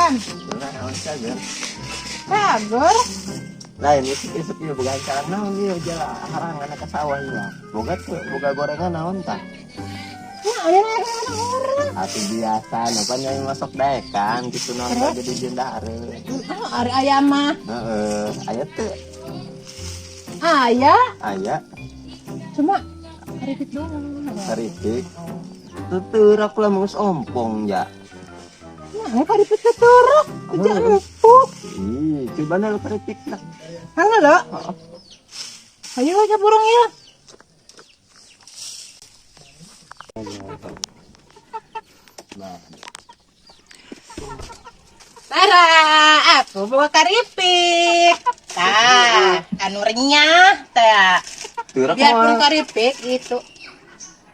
Jalan. Naon cager? Cager. Lain isuk-isuk ieu boga acara naon ieu jala harangan ka sawah ieu. Boga teu boga gorengan naon tah? Nah, ada orang. Atuh biasa, napa nyai masuk daekan gitu naon Terus? jadi jeung dahareun. Oh, ari aya mah. Heeh, aya teu? Aya, Aya cuma karipik doang. karipik. Tuturak lah geus ompong ja. Nah, karipik tuturuk. Itu empuk. Ih, coba na lu karipik lah. Halo lo. Ayo aja burung ya. Nah, Tara, aku bawa karipik. Tah, anu renyah, tah. turak Biarpun mah. karipik itu.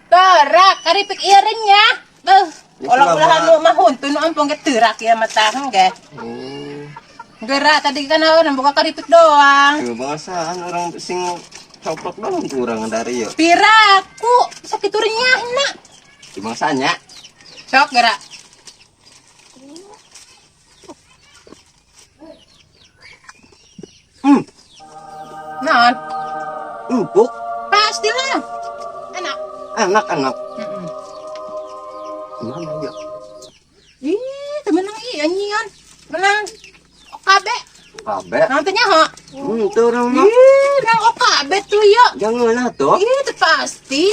Terak, karipik iya renyah. Beuh, Ya, olah-olahan selama- nu mah huntu nu ampung ge teurak ya mah tah ge. Hmm. Gerak tadi kan orang buka karipik doang. Coba bangsaan orang sing coplok doang kurang dari yuk. Piraku sakitu renyahna. Di bangsanya. Sok gerak. Hmm, Naon? empuk, Pastilah. Enak. enak enak. Heeh. Gimana ya? Ih, temenang iya nyian. Menang. OKB. Kabe. Nantinya ho. Tuh orang mah. Ih, nang OKB tuh ya. Jangan lah tuh. Ih, itu pasti.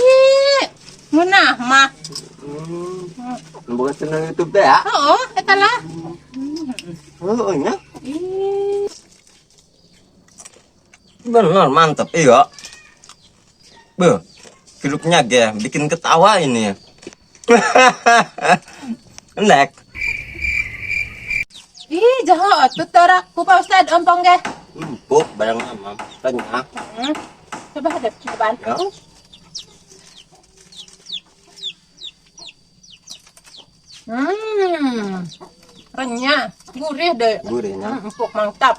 Ngeunah mah. Hmm. Bukan channel YouTube teh ya? Oh, eta lah. Oh, nya. Ih. Bener, mantep iya. Beuh, filmnya ge bikin ketawa ini. Enak. Ih, jaho atuh terak ku Pak Ustad ompong ge. Empuk barang mama. Renyah. Hmm. Coba hadap cobaan. Ya. Hmm. Renyah, gurih deh. Gurihnya. Hmm, empuk mantap.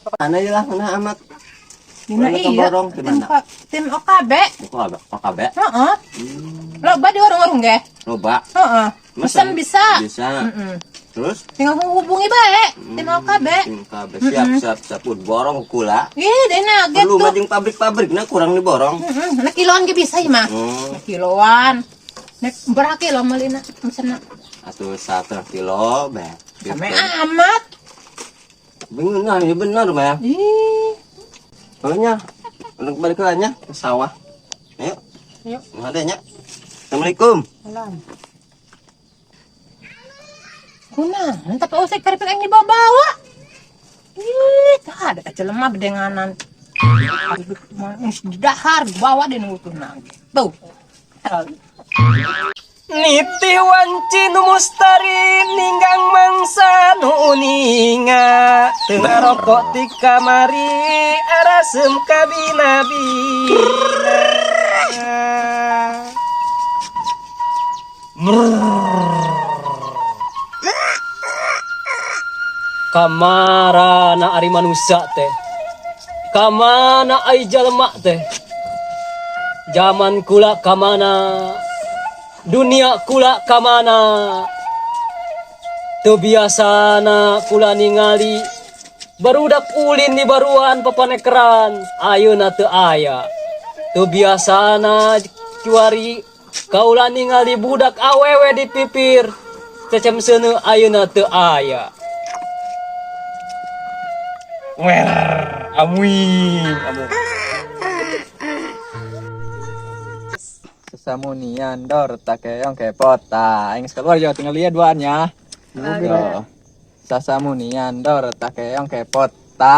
Mana ya lah, mana amat. Dina Mana iya. borong Tim, gimana? tim OKB. Buka OKB. Heeh. Loba di warung-warung ge. Loba. Heeh. Pesan bisa. Bisa. Heeh. Terus? Tinggal hubungi bae tim OKB. Tim OKB. Siap, siap, siap. Udah borong kula. Ih, dena ge Perlu tuh. majing pabrik-pabrik nah kurang diborong. Heeh, nah kiloan ge bisa ieu mah. Hmm. Nah kiloan. Nek berapa kilo meulina mesena? Atau 1 kilo, be. Gitu. Sampai amat. Benar, ini benar, mah. Ih. Pokoknya, untuk balik lagi ke sawah. Ayo, Ayo, ada nya. Assalamualaikum. salam. Kunaon tapi usah karipik yang dibawa-bawa. Ih, tak ada jelema bedenganan. Dahar bawa deh nunggu tuh nangge. Tuh. Niti wanci nu mustari ninggang mangsa nu uninga teu ngarokok ti kamari arasem kabina-bina. Kamarana ari manusia teh, kamana ai jalma teh, zaman kula kamana, dunia kula kamana. Teu biasana kula ningali barudak ulin di baruan papanekeran, ayeuna teu aya. Teu biasana kiwari kaula ningali budak awewe di pipir cecem seuneu, ayeuna teu aya. Wer, amuing, amuing. Sesamunian dor takeong kepota. Aing keluar ya tinggal lihat duanya. Yo. Sasamunian dor takeong kepota.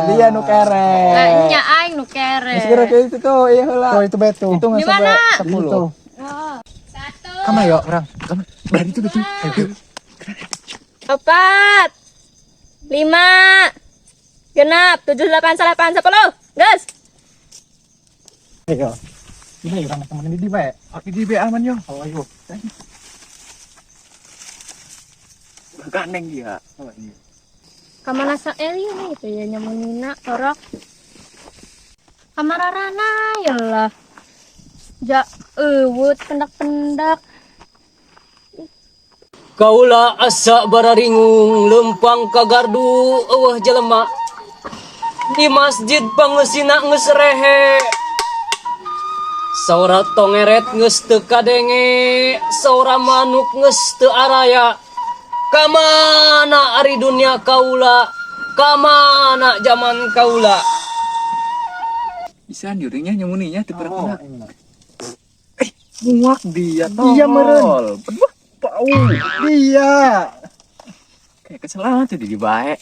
Dia nu kere. Nah, nya aing nu kere. Geus geura ke itu tuh, iya heula. Oh itu betul. Itu Di mana? sampai 10. Oh. Kama yo orang. Kama. Berani itu betul. Ayo. 4, 5, 6, 7, 8, 9, 10. Gas. Ayo. Ini orang temen ini di bae. Di di be aman yo. Oh ayo. Gandeng dia. Kamana sa Eli nih itu ya nyamunina torok. Kamararana ya lah. Ja euweuh pendak-pendak. Kaula asa bararingung lempang ka gardu euweuh jelema. Di masjid pangeusina geus rehe. Saora tongeret geus teu kadenge, saora manuk geus teu araya. Kamana ari dunia kaula? Kamana zaman kaula? Bisa nyurinya nyemuninya teu Oh, pernah. Eh, muak dia. Dia meureun. Aduh, bau. Dia. Kayak kesalahan tuh di bae.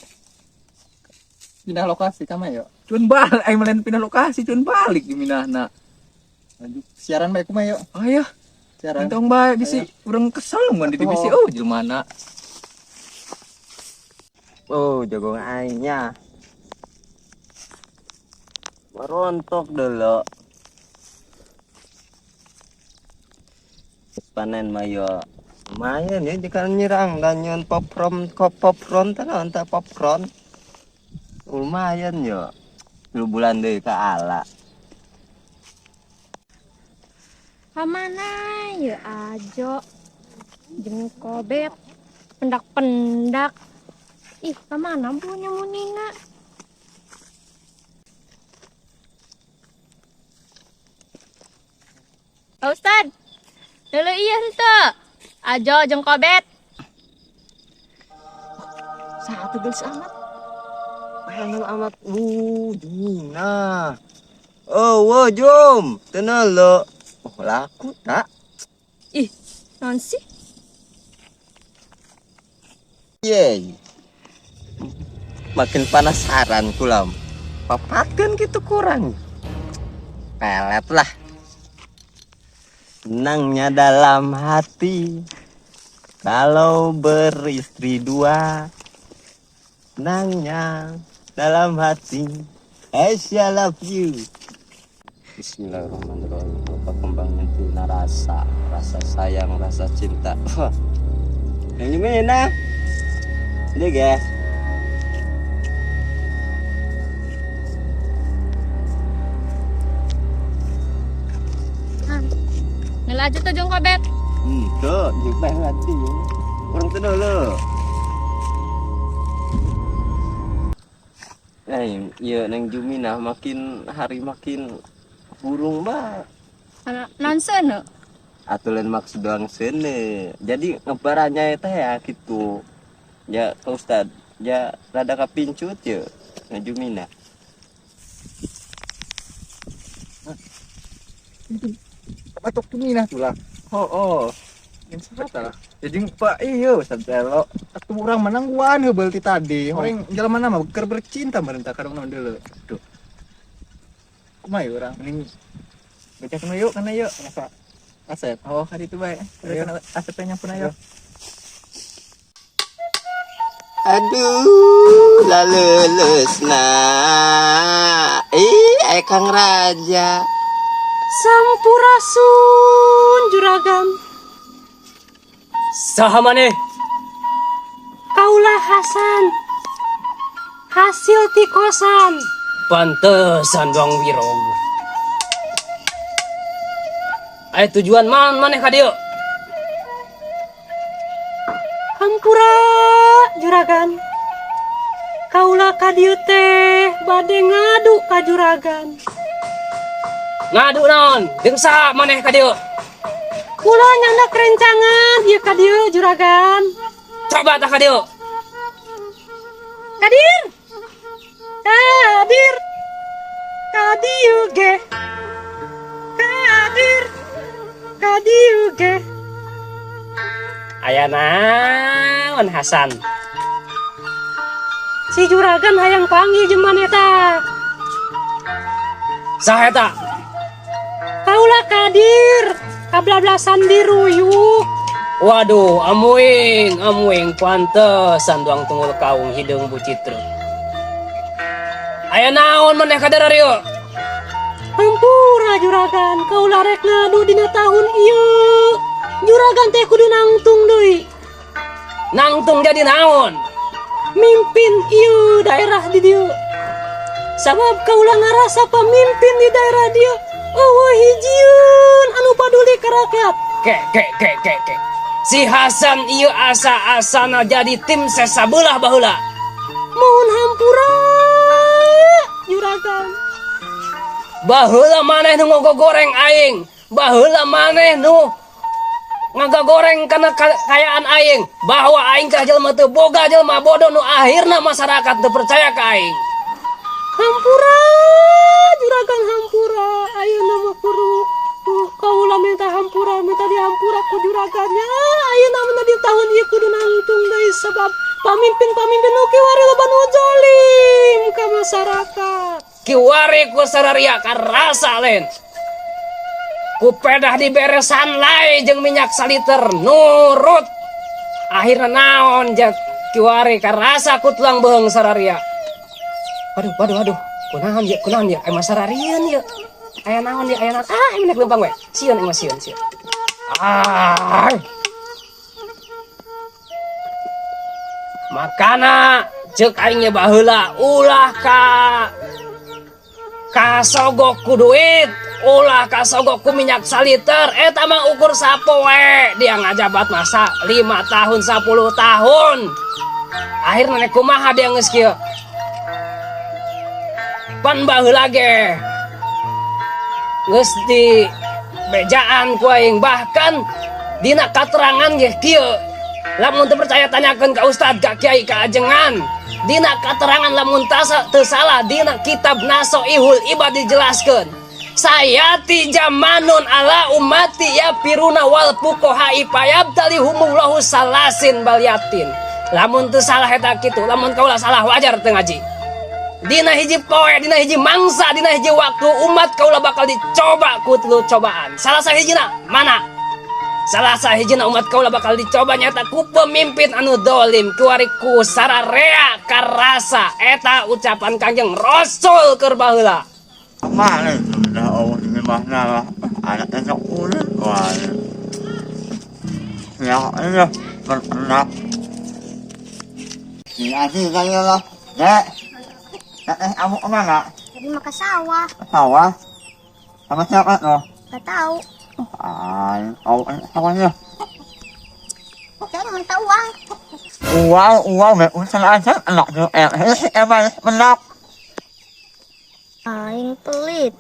Pindah lokasi kama yo. Cuman balik, aing melain pindah lokasi, cuman balik di minahna. Lanjut siaran bae kumaha yo. Oh iya, Siaran. entong bae bisi urang kesel mun di bisi oh jelema. Oh, jagung aingnya. Merontok dulu. Panen mayo. Lumayan ya jika nyerang dan nyon popcorn kop popcorn tanah entah popcorn. Lumayan yo. 3 bulan deh ke ala. Kamana ya ajo jeung kobet pendak-pendak. Ih, kamana bu nyemunina? Pak Ustad, dulu iya henteu. Ajo jeung kobet. Satu geus amat. Panel amat. Jumina. Oh, wo jom. Tenang lo. Oh, laku tak? Ih, naon sih? Yeay. Makin penasaran kulam. Papatkan gitu kurang. Pelet lah. Senangnya dalam hati kalau beristri dua. Senangnya dalam hati. I shall love you. Bismillahirrahmanirrahim. Bapak kembangnya tina rasa, rasa sayang, rasa cinta. Wah. Yang gimana? Ini guys. Ngelaju tuh jeung kobet. Tuh, juga hati. Orang tuh dulu. Iya, Neng Jumina makin hari makin burung banget. Anak nonsen. Atau lain maksud doang sene. Jadi ngebarannya itu ya gitu. Ya, Pak Ustad, ya rada kapincut ya, Neng Jumina. Batok Jumina tuh lah. Oh, oh. Yang siapa lah? Ya jeung Pak iya Ustad Telo. Atuh urang menangguan heubeul ti tadi. Orang jalan mana mah keur bercinta merentah kadang naon deuleu. Duh. Kumaha ye urang? Mending baca kena yuk, kana yuk. Masa Asep. Oh, kali itu bae. Ayo. Kana asepnya nyampun ayo. Aduh, laleles nah. Ih, Kang Raja. Sampurasun juragan. Saha maneh? Kaula Hasan. Hasil tikosan. Pantesan doang wirog. Ayo tujuan man maneh ka dieu? Hampura juragan. Kaula ka dieu teh bade ngadu ka juragan. Ngadu naon? Jeung saha maneh ka dieu? Kula nyandak rencangan ieu ka dieu juragan. Coba tah ka dieu. Kadir. Kadir. Ka dieu ge. Kadir. Ka dieu ge. Aya naon Hasan? Si juragan hayang panggil jeung maneh tah. Saha eta? Kaula Kadir. Kablablasan diruyuk. Waduh, amuing, amuing pantesan doang tunggul kaung hideung bucitreuk. Aya naon maneh ka dararieu? Hampura juragan, kaula rek ngadu dina tahun ieu. Juragan teh kudu nangtung deui. Nangtung jadi naon? Mimpin ieu daerah di dieu. Sabab kaula ngarasa pamimpin di daerah dieu eueuh hijieun anu paduli ka rakyat. Ke ke ke ke ke. Si Hasan ieu asa-asana jadi tim ses sabelah baheula. Mohon hampura juragan. Baheula maneh nu ngogoreng aing, baheula maneh nu ngagagoreng kana kayaan aing, bahwa aing teh jelema teu boga, jelema bodoh nu akhirna masyarakat teu percaya ka aing. Hampura juragan, hampura. Ayeuna mah kudu kaula minta hampura, minta dihampura ku juragannya. Ayeuna mah di tahun ieu kudu nangtung deui sebab pamimpin-pamimpin nu kiwari loba nu zalim ka masyarakat. Kiwari ku sararia karasa lain. Ku pedah diberesan lai jeung minyak saliter nurut. Akhirna naon jak kiwari karasa ku tulang beung sararia. Waduh, waduh, waduh. Kunaon ya, kunaon ya? Aya sararieun ya. Aya naon ya, aya naon? Ah, ini lempang we. Sieun aing mah, sieun, sieun. Ah. Makana ceuk aing nya baheula ulah ka kasogok ku duit, ulah kasogok ku minyak saliter, eta mah ukur sapoe dia ngajabat masa 5 tahun 10 tahun. Akhirna nek kumaha dia geus kieu. Pan baheula ge geus di bejaan ku aing, bahkan dina katerangan ge kieu. Lamun teu percaya tanyakeun ka ustad, ka kiai, ka ajengan. Dina katerangan lamun teu salah dina kitab Nasoihul Ibad dijelaskeun. Sayati jamanun ala umati ya piruna wal fuqaha ipayabtalihumullahu salasin baliatin. Lamun teu salah eta kitu, lamun kaula salah wajar teu ngaji. Dina hiji poe, dina hiji mangsa, dina hiji waktu umat kaula bakal dicoba ku tilu cobaan. Salah sahijina mana? Salah sahijina umat kaula bakal dicoba nyata ku pemimpin anu dolim, kuari ku sararea karasa eta ucapan Kanjeng Rasul keur baheula. Mana sudah Allah ini masalah anaknya sok ulit wah. Ya ini berpenak. Ini asli saya lah. Dek, dek, kamu kemana? Tadi mau ke sawah. Ke sawah? Sama siapa tuh? Gak tahu. Ay, oh, sawahnya. Saya mau minta uang. Uang, uang, mek, urusan aja, enak tuh, emang menak. Aing pelit.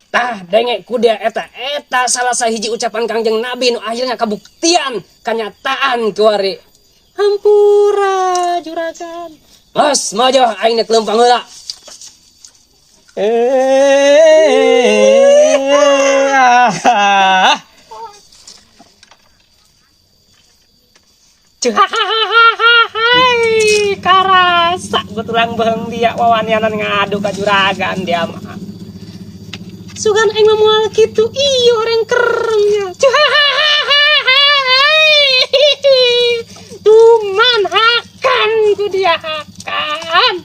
Tah, denge ku dia eta, eta salah sahiji ucapan Kangjeng Nabi nu akhirnya kabuktian, kenyataan kuari. Hampura juragan. Mas, mojo aing nek leumpang heula. Cuhahahahai, karasa gua tulang beung dia wawanianan ngadu ka juragan dia mah. Sugan aing mah moal kitu ieu orang kerengnya. Cuhahahahai. Cuman hakan ku dia hakan.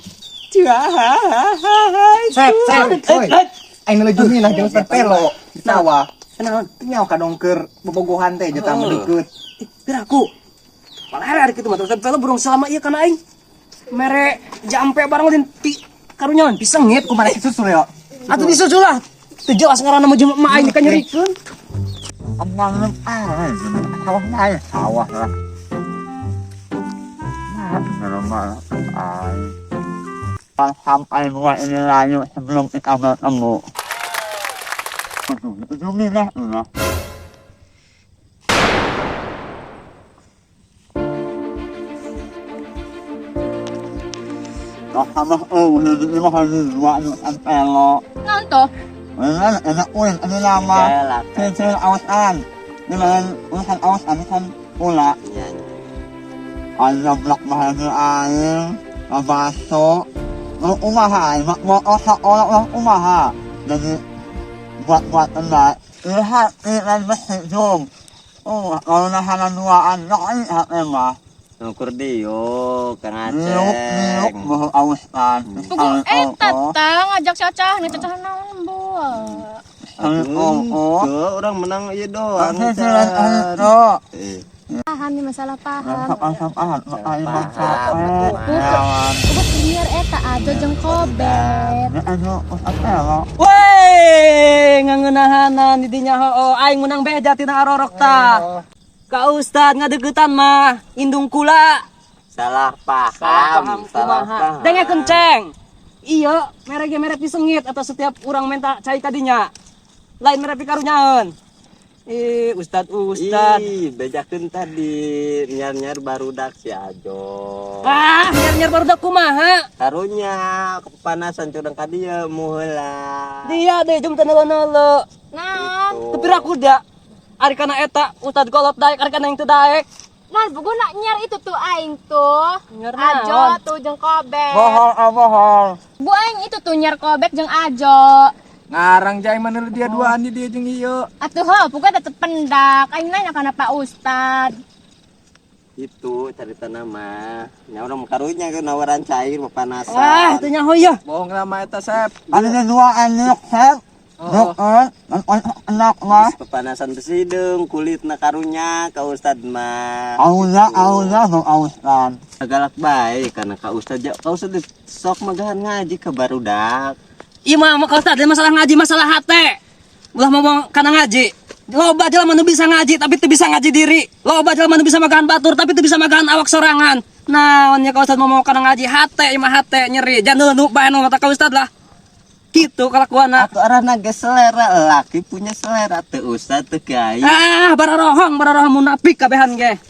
Cuhahahahai. Sep, sep, oi. Aing leujuh lah jeung Ustaz Pelo di sawah. Kenaon? Nyawa kadongker bobogohan teh jeta Oh. deket. Piraku. Malah hari kitu mah Ustaz Pelo burung selama ieu kana aing. Mere jampe barang lain pi karunya lain pisengit. Kumaha disusul ya? Atuh disusul lah. Teu jelas ngaranna mah jeung emak aing kanyerikeun. Emang sawah naik sawah lah. Sampai buat ini layu sebelum kita bertemu. Aduh, lah, lah. Sama oh, ini mah harus dua sampai lo. Nonton. Enak uin, ini lama. Kecil awasan. Ini urusan awasan kan pula. Ada blok bahan air, bakso, umaha, mau otak orang umaha. Jadi buat-buat enggak. Lihat ikan besi jom. Oh, kalau nahanan duaan, nak lihat emang. Ukur dio, Kang Aceng. Liuk, liuk, awasan. Pugu eta tah ngajak cacah, nih cacah naon buah. Aduh, orang menang ieu doang. Paham nih masalah paham. Paham. Udah liar eta aja jeung kobet. Weh, ngangeunahanan di dinya hoo aing menang beja tina arorok tah. Ka Ustad ngadeukeutan mah indung kula. Salah paham, salah paham. Dengekeun, Ceng. Iya, mere ge mere pisengit atau setiap urang minta cai kadinya. Lain mere pikarunyaeun. Ih, Ustad, Ustad. Ih, bejakeun tadi nyar-nyar barudak si Ajo. Ah, nyar-nyar barudak kumaha? Karunya kepanasan curang ka dieu muheula. Dia deh jum teu nelo-nelo. Nah, Tapi kuda. Ari kana eta Ustad kolot daek, ari kana yang teu daek. Nah, buku nak nyar itu tuh aing tuh. Nyar Ajo naon? tuh jeung kobek. Bohong, ah, bohong. Bu aing itu tuh nyar kobek jeung Ajo. Ngarang jai mana dia duaan di dia jeung ieu. Atuh ho, bukan tetep pendak. Aing nanya kana Pak Ustad. Itu cerita nama. Nya urang karunya ke nawaran cair pepanasan. Ah, teu nyaho ya. Bohong lama eta Sep. Ada dua anak, Sep. Oh. Anak mah. Pepanasan besideung kulitna karunya ka Ustad mah. Aulah, aulah, bang Ustad. Galak bae karena ka Ustad ja, ka Ustad sok magahan ngaji ke barudak. Iya mah ka Ustad, masalah ngaji masalah hate. Ulah ngomong kana ngaji. Loba jelema nu bisa ngaji tapi teu bisa ngaji diri. Loba jelema nu bisa magahan batur tapi teu bisa magahan awak sorangan. Nah, nya ka Ustad ngomong kana ngaji hate ieu mah hate nyeri. Jangan nu bae nu mata ka Ustad lah. Gitu kelakuanna. Atau arahna ge selera laki punya selera teu Ustad teu kiai. Ah, bararohong, bararohong munafik kabehan ge.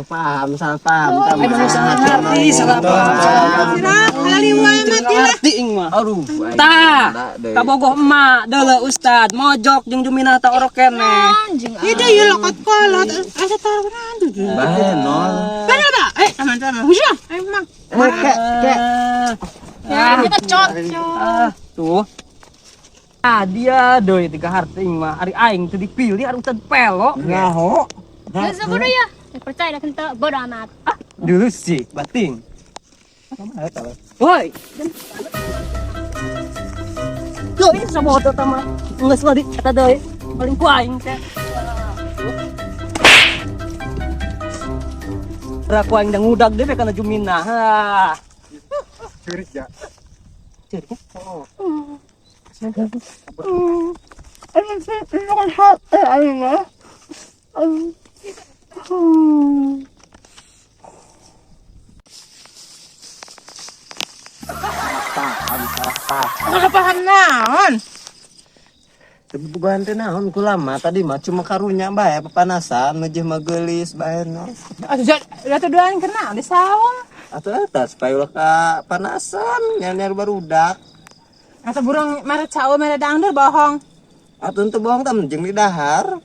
Paham, salah paham. Eh, manusia salah ngerti, salah paham. Ngerti ing mah. Aduh, Tah, kabogoh emak deuleu Ustad, mojok jeung Juminah ta orok keneh. Anjing. Itu ya lokot kolot. Asa taruhan tuh. Bae nol. Bener tak? Eh, teman-teman. Husyah, emang. Kek, kek. Ya, kita cocok. Ah, tuh. Ah, dia deui tiga harti ing mah. Ari aing teu dipilih ari Ustad pelo. Nyaho. Geus bodoh ya. Percaya dah kenteu bodoh amat. Ah, dulu sih, bating. Woi. Tuh, ini sama otot sama geus lah di eta deui. Paling ku aing teh. Ra ku aing ngudag deui kana Juminah. Ha. Curi ya. Ceurik. Ayo, ini kan hati, ayo mah. Paham naon? Tapi bukan teh naon kula mah tadi mah cuma karunya bae pepanasan meujeuh mah geulis bae no. Atuh jatuh duaan kena di sawah. Atuh eta supaya ulah kapanasan nyar-nyar barudak. Atau burung merah cawo merah dangdur bohong. Atuh henteu bohong tah jeung di dahar.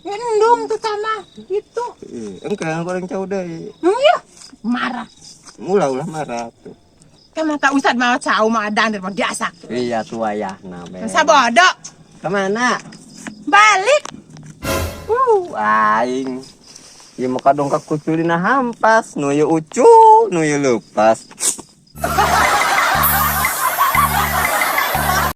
Ya endung tuh sama gitu. Ih, engke goreng cau deui. Iya, marah. Ulah ulah marah tuh. Kan mata Ustad mau cau mau dangdur mau diasak. Iya tuh ayahna be. Sabodo. Kemana? Balik. Aing. Ieu mah kadong ka kuculina hampas, nu ieu ucu, nu ieu leupas.